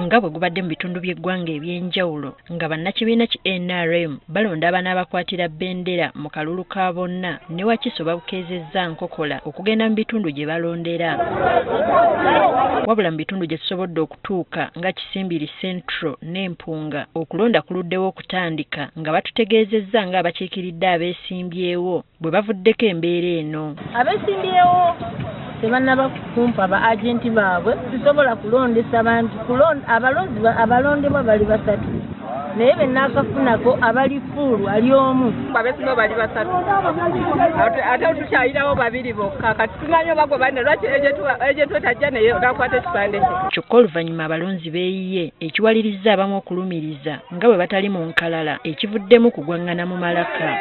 Nga bwe gubadde mu bitundu by'eggwanga eby'enjawulo nga bannakibiina ki NRM balonda abanaabakwatira bendera mu kalulu ka bonna, ne Wakiso babukeezezza nkokola okugenda mu bitundu gye balondera. Wabula mu bitundu gye tusobodde okutuuka nga Kisimbiri Central n'Empunga, okulonda kuluddewo okutandika nga batutegeezezza ng'abakiikiridde abeesimbyewo bwe bavuddeko embeera eno. Abeesimbyewo tebannaba kumpa ba agenti baabwe, sisobola kulondesa bantu. Abalonzi abalondebwa bali basatu, naye be naakafunako abali full ali omu. Abeesimbyewo bali basatu, ate tukyayinawo babiri bokka. Kati tumanyi oba gwe balina, lwaki agent we tajja naye nakwata ekipande kye? Kyokka oluvannyuma abalonzi beeyiye, ekiwalirizza abamu okulumiriza nga bwe batali mu nkalala, ekivuddemu kugwaŋŋana mu malaka.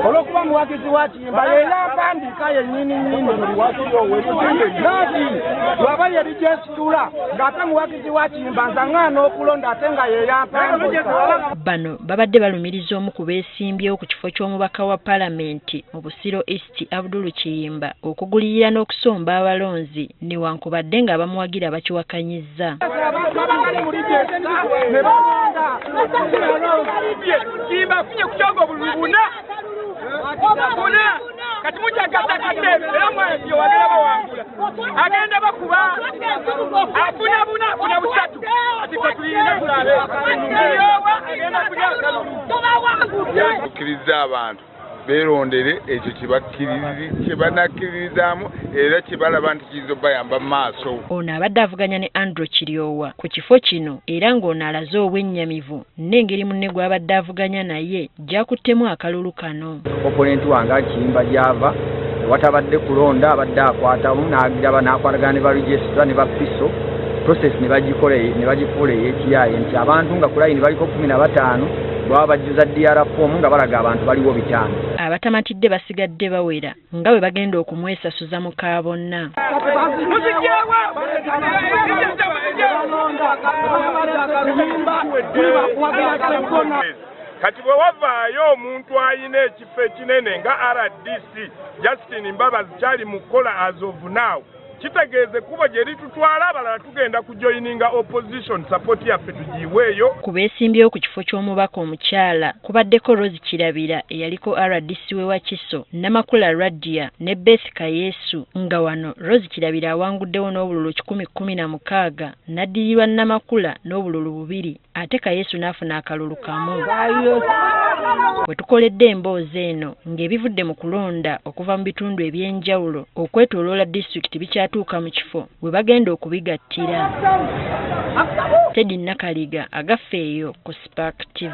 Olwokuba muwagizi wa Kiyimba yeyampandiika yennyini nnyini, nati lwaba yerijesitula ng'ate muwagizi wa Kiyimba nza ŋŋaana okulonda ate nga yeyampandiika. Bano babadde balumiriza omu ku beesimbyewo ku kifo ky'omubaka wa Paalamenti mu Busiro East, Abdul Kiyimba, okugulirira n'okusomba abalonzi newankubadde ng'abamuwagira bakiwakanyizza. Kiyimba afunye ku kyongo obululu buna buna, kati mukyagatta katebe era mwebyo wagenda bawangula, agenda bakuba afuna buna, afuna busatu, ati ffe tulina tulabe Kiryowa agenda kulya akalulu. Tukkiriza abantu beerondere ekyo kye banakkiririzaamu era kye balaba nti kiyinza okubayamba mu maaso. Ono abadde avuganya ne Andrew Kiryowa ku kifo kino era ng'ono alaze obwennyamivu n'engeri munne gw'abadde avuganya naye gy'akuttemu akalulu kano. Opponent wange Kiyimba gy'ava watabadde kulonda, abadde akwatamu n'agiraba n'akwatagana ne ba registrar ne ba PISO, process ne bagikola ne bagifuula ey'ekiyaaye nti abantu nga ku layini baliko 15 bwaba bajjuza DR form nga balaga abantu baliwo 5. Abatamatidde basigadde bawera nga bwe bagenda okumwesasuza mu ka bonna. Kati bwe wavaayo omuntu ayina ekifo ekinene nga RDC Justin Mbabazi kyali mu kukola as of now, kitegeeze ekkubo gye litutwala, abalala tugenda kujoyininga opposition, support yaffe tugiweeyo. Ku beesimbyewo ku kifo ky'omubaka omukyala kubaddeko Rose Kirabira eyaliko RDC we Wakiso, Namakula Radia ne Beth Kayesu, nga wano Rose Kirabira awanguddewo n'obululu 116 n'addirirwa Namakula n'obululu 2, ate Kayesu n'afuna akalulu 1. We tukoledde emboozi eno ng'ebivudde mu kulonda okuva mu bitundu eby'enjawulo okwetooloola disitulikiti bikyatuuka mu kifo we bagenda okubigattira. Teddy Nakaliga, Agaffe eyo ku Spark TV.